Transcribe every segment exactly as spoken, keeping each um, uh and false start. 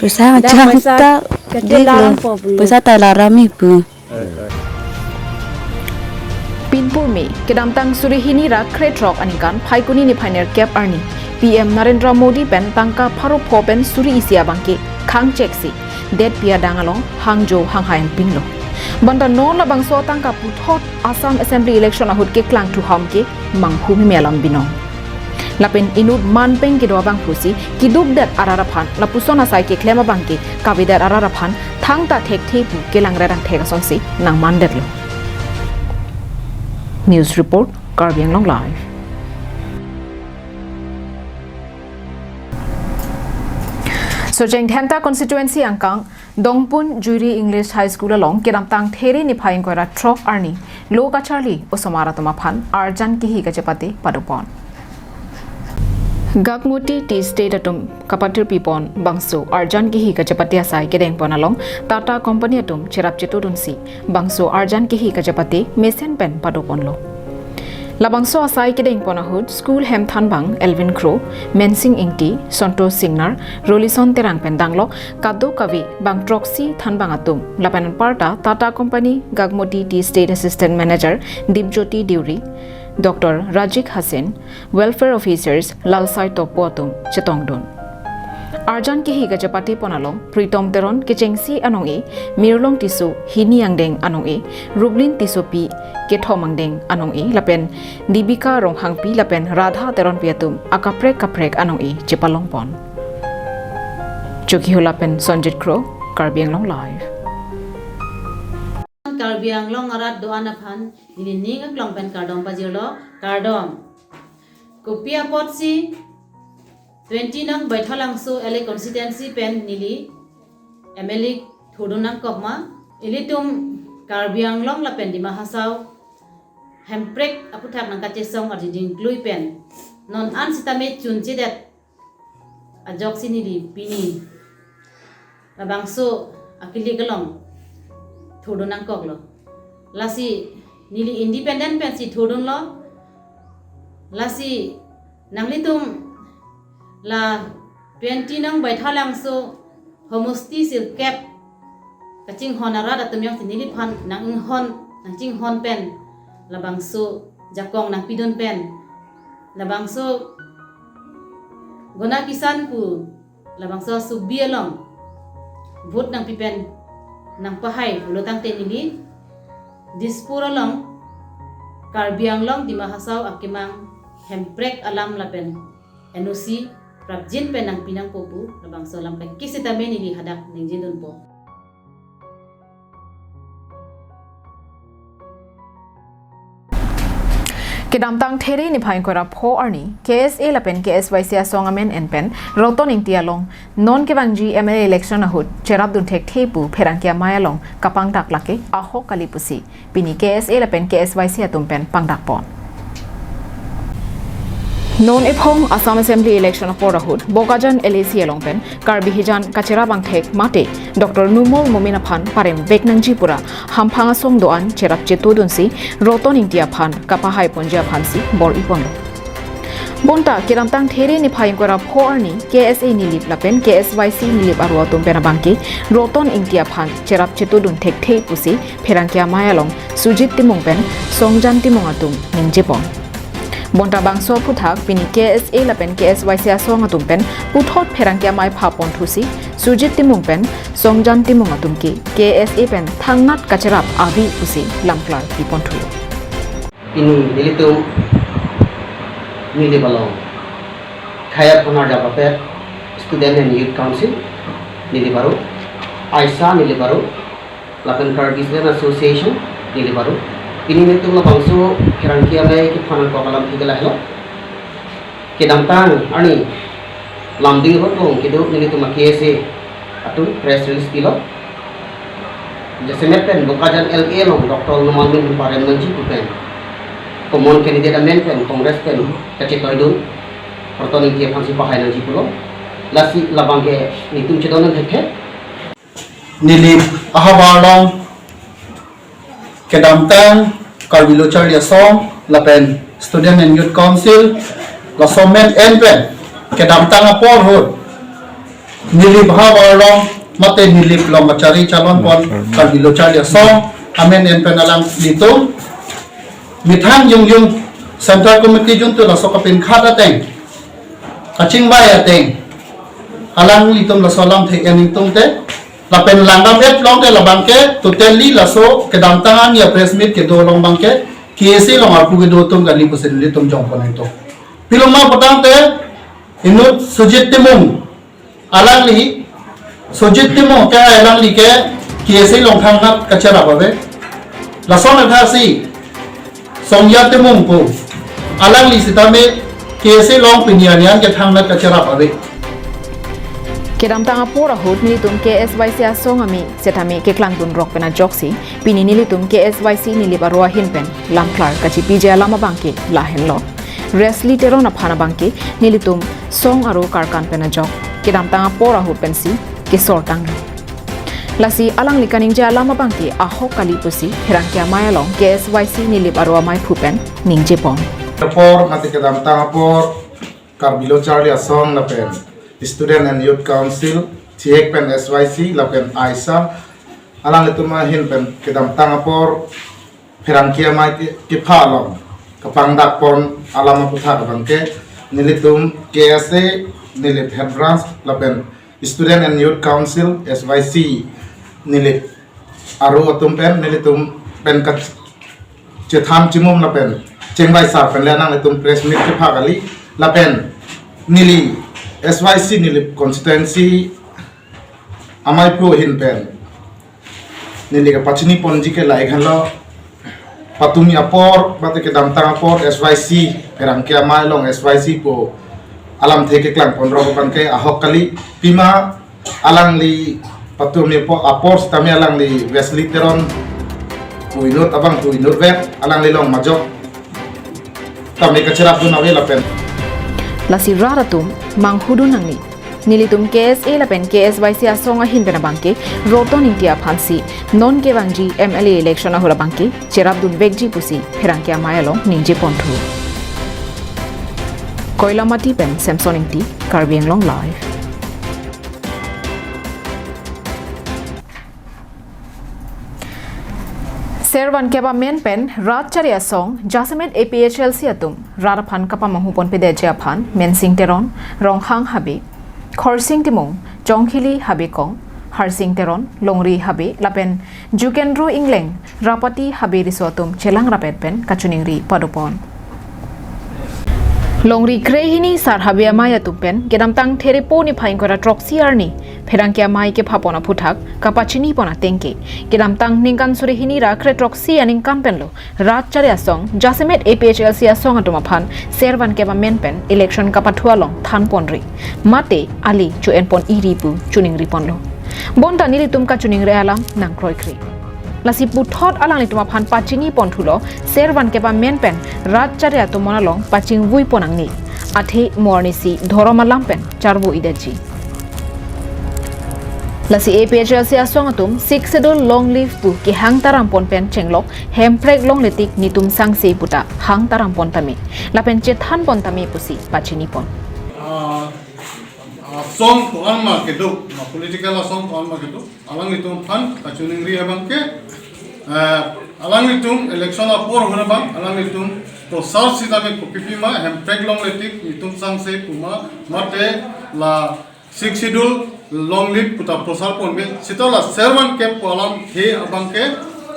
Poisa machang ta, poisa ta laram pu. Pinpur me kedamtang suri hini ra krethrok aningkan Phaikuni niphai nerkep arni P M Narendra Modi pen tangka pharo pho pen suri isi abangke khangchek si detpi adang along hangjo hanghai an pinlo. Bonta non labangso tangka puthot Assam Assembly Election ahut keklang thuham ke manghu meme alam binong. Lapen inut manpeng kedo abang pusi kidukdet arat aphan lapuson asai keklem abangke kavedet arat aphan thangta thekthe pu kelang rerang thek asonsi nangmandetlo. News report, Karbi Anglong Live. Socheng Dhenta constituency angkang Dongpun Juiri English High School along kedamtang There niphai ingkoi ra throk arni lo kacharli osomar atum aphan arjan kihi kachepate padopon. Gagmoti Tea Estate atum kapathirpi pon bangso arjan kehi kachepate asai kedeng pon along Tata Company atum cherap chetudunsi bangso arjan kehi kachepate mesen pen pado ponlo. Labangso asai kedeng pon ahut school hem thanbang Elvin Kro, Mensing Ingti, Santosh Singnar, Rolison Terang pen danglo kadokave bang throksi thanbang atum lapen anparta Tata Company Gagmoti Tea Estate Assistant Manager Dipjyoti Deuri, Doctor Rajik Hasin, Welfare Officers Lalsai Topo atum chetongdun. Arjan kehi kachepate pon along Pritom Teron kechengsi anong-e, Mirlong Tisso hini angdeng anong-e, Rublin Tissopi kethom angdeng anong-e lapen Dibika Ronghangpi lapen Radha Teronpi atum akaprek kaprek anong-e chepalong pon. Chokihola pen Sonjit Kro, Karbi Anglong Live. Karbi Anglong arat do-an aphan neli ning aklong pen kardom pajirlo, kardom. Kopi apotsi twenty nong Baithalangso L A constituency pen neli M L A thurdun nangkok ma, ilitum Karbi Anglong lapen Dima Hasao Hemprek aputhak nangkachesong arjuding klui pen non an sitame chunchedet ajoksi neli pini labangso akilik along thurdun nangkoklo. Lasi neli independent pensi thurdunlo. Lasi nanglitum la twenty nong Baithalangso homosti sirkep kachinghon arat atum jongsi neliphan nang-inghon, nangchinghon pen labangso jakong nangpidun pen labangso Gona Kisan pu labangso subi along vote nangpi pen nangpahai pulo tangte neli Dispur along Karbi Anglong Dima Hasao akemang Hemprek alam lapen N O C prapjin pen nangpi nangpo pu labangso alam kaikisi tame neli hadak ningjidunpo. Kedamtang There niphai ingkoi ra pho arni K S A lapen K S Y C asong amen en pen Roton Ingti along non kevangji M L A election ahut cherapdun thekthe pu pherangke amei along kapangdak lake ahok kali pusi pini K S A lapen K S Y C atum pen pangdak pon. Non ephong Assam Assembly election apor ahut Bokajan L A C along pen Karbi hijan kacherap angthek mate Doctor Numal Momin aphan parem vek nangji pura hamphang asong do-an cherap chetudunsi Roton Ingti aphan kapahai ponji aphansi bor-i ponlo. Bonta kedamtang There niphai ingkoi ra pho arni K S A Nilip lapen K S Y C Nilip aro atum pen abangke Roton Ingti aphan cherap chetudun thekthe pusi pherangke amei along Sujit Timung pen Songjan Timung atum ningje pon. Bonta bangso aphuthak pini K S A lapen K S Y C asong atum pen puthot pherangke amei pha ponthusi Sujit Timung pen Songjan Timung atum ke K S A pen thangnat kacherap ave pusi lamklar pi ponthu. Pini nelitum Nilip along khei aphan arjap apet Student and Youth Council Nilip aro, AISA Nilip aro, lapen Karbi Student Association Nilip aro. Pini nelitum labangso pherangke amei kephan nangkok alam thik lahelo. Kedamtang arni Lumding Road along kedo nelitum a-K S A atum press release pilo. Jasemet pen Bokajan L A along Doctor Numal Momin parem nangji pu pen common candidate amen pen Congress pen kachetoidun Roton Ingti aphansi pahai nangji pulo. Lasi labangke nelitum chedondun thekthe. Nilip ahavar along kedamtang Karbi Lo Charli Asong lapen Student and Youth Council laso amen en pen kedamtang apor ahut Nilip ahavar along mate Nilip along kachari chalon pon Karbi Lo Charli Asong amen en pen alanglitum methang jongjong Central Committee juntu laso kapinkhat ateng kachingvai ateng alanglitum laso alamthe en ingtungte lapen langdam-et longte labangke totally laso kedamtang arni a-press meet kedo along abangke K S A along arpu kedo atum kali pusi nelitum jongpon ingtung. Pilo ma pu tangte inut Sujit Timung alangli, Sujit Timung ke alangli ke K S A along thangnat kacherap ave. Lason athasi Songjan Timung pu alangli sitame K S A along pini arni an ke thangnat kacherap ave. Kedamtang apor ahut nelitum K S Y C asong amei setame keklangdun rok pen ajoksi pini nelitum K S Y C Nilip aro ahin pen lamklar kachipiji alam abangke lahenlo. Resli Teron aphan abangke nelitum song aro karkan pen ajok kedamtang apor ahut pensi kesor tanglo. Lasi alangli kaningje alam abangke ahok kali pusi Pherangke Amei along K S Y C Nilip aro amei aphu pen ningje pon. Apor mate kedamtang apor Karbi Lo Charli Asong lapen Student and Youth Council, thihek pen S Y C lapen AISA, alanglitum ahin pen kedamtang apor Pherangke Amei ke, kepha along kapangdak pon alam aputhak abangke nelitum K S A Nilip Head Branch lapen Student and Youth Council, S Y C Nilip aro atum pen nelitum pen kachethan chimum lapen chengvai sar pen le nanglitum press meet kepha kali lapen neli S Y C Nilip constituency amei aphu ahin pen neli kapachini ponji ke lahai henlo, patumi apor mate kedamtang apor S Y C, Pherangke Amei along S Y C pu alamthe keklang pon rok abangke ahok kali. Pima alangli patumi apo-, apor sitame alangli Wesley Teron pu inut abang pu inut vet, alangli along majok tame kacherapdun ave lapen. Lasi rat atum manghudun nangne. Nelitum K S A lapen K S Y C asong ahin pen abangke Roton Ingti aphansi non kevangji M L A election ahut abangke cherapdun vekji pusi Pherangke Amei along ningje ponthu. Koilamati pen Samson Ingti, Karbi Anglong Live. Servan kep amen pen rat chari asong jasemet A P H L C atum rat aphan kapamanghu ponpedetji aphan Mensing Teron, Ronghang Habe, Khorsing Timung, Chongkhili Habe Kong, Harsing Teron, Longri Habe lapen Jukendro Ingleng, Rapati Habe riso atum chelang rapet pen kachiningri padopon. Longri krehini Sar Habe Amei atum pen kedamtang Therepo niphai ingkoi ra throksi arni Pherangke Amei kephapon aphuthak kapachini pon atengke, kedamtang ningkan suri hini ra kre throksi aningkan penlo rat chari asong jasemet A P H L C asong atum aphan servan kep amen pen election kapathu along than ponri mate ali chu-en pon iri pu chiningri ponlo. Bonta nelitum kachiningri alam nangkroikre. Lasi puthot alanglitum aphan pachini ponthulo, servan kep amen pen rat chari atum mon along pachingvui pon nangne. Athe mo arnisi dhorom alam pen charvo idetji. Lasi A P H L C asong atum Sixth Schedule long live pu kehang taram pon pen chenglok Hemprek longle tik nitum sangse puta hang taram pon tame lapen chethan pon tame pusi pachini pon. Ah, asong ko-an ma kedo, ma political asong ko-an ma kedo, alanglitum aphan kachiningri abangke, eh, alanglitum election apor ahut abang alanglitum prosar sitame kopipi ma, Hemprek longle tik nitum sangse pu ma, mate la Sixth Schedule long live puta prosar ponpe, seta la servan kep pu alamthe abangke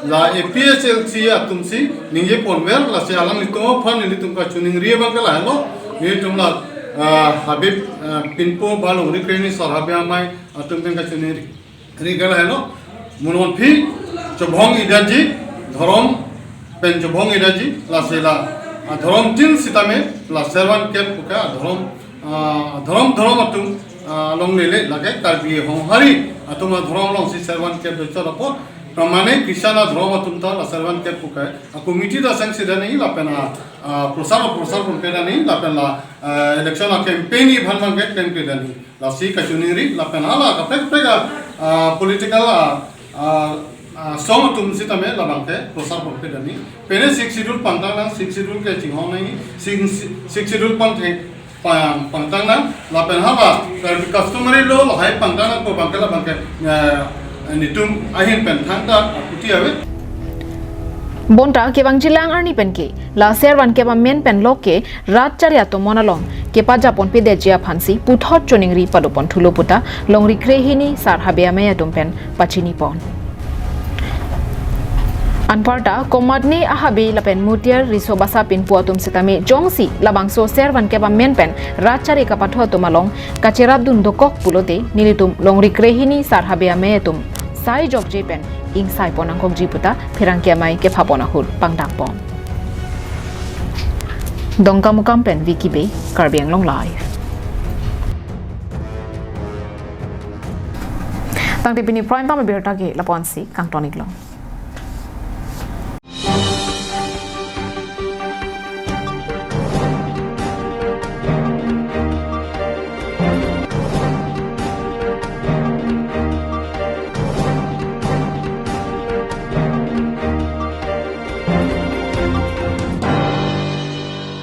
la A P H L C atumsi ningje ponver, lasi alanglitum aphan nelitum kachiningri abangke lahelo, nelitum la, ah, Habib, ah, Pinpo ba Longri krehini Sar Habe Amei atum pen kachiningri ke lahelo, mo non aphi chobhong idetji, dhorom pen chobhong idetji, lasi la, ah, dhorom tin sitame la servan kep pu ke, ah, dhorom, ah, dhorom dhorom atum, ah, longle le, lake Karbi Honghari atum adhorom alongsi servan kep do chot apot, pramane Christian adhorom atum ta la servan kep pu ke, ah, committee ta sangse dani lapen, ah, ah, prosar prosar ponpe dani lapen la, ah, election a campaign ni bhan bhan ke campaign dani. Lasi kachiningri lapen hala kaprek kaprek a, ah, political a, ah, ah, asong atum sitame labangke prosar ponpe dani. Pene Sixth Schedule pangtang nang, Sixth Schedule ke chinghon nang, Sixth, Sixth Schedule pangthe pang, pangtang nang lapen hala, eh, customary law lahai pangtang nang pu abangke labangke, eh, nitum ahin pen thangta aphuti ave. Bonta kevangjilang arni penke la servan kep amen pen loke rat chari atum mon along kepajapon pedetji aphansi puthot chiningri padoponthulo puta Longri krehini Sar Habe Amei atum pen pachini pon. Anparta komatne a Habe lapen Mutiar riso basa pinpo atum sitame jongsi labangso servan kep amen pen rat chari kapathu atum along kacherapdun dokok pulote nelitum Longri krehini Sar Habe Amei atum sai jokje pen ingsai pon nangkokji puta Pherangke Amei kephapon ahut pangdak pon. Dongkamukam pen Vicky Bey, Karbi Anglong Live. Tangte pini prime time abirta ke lapu-ansi kangton-iklong.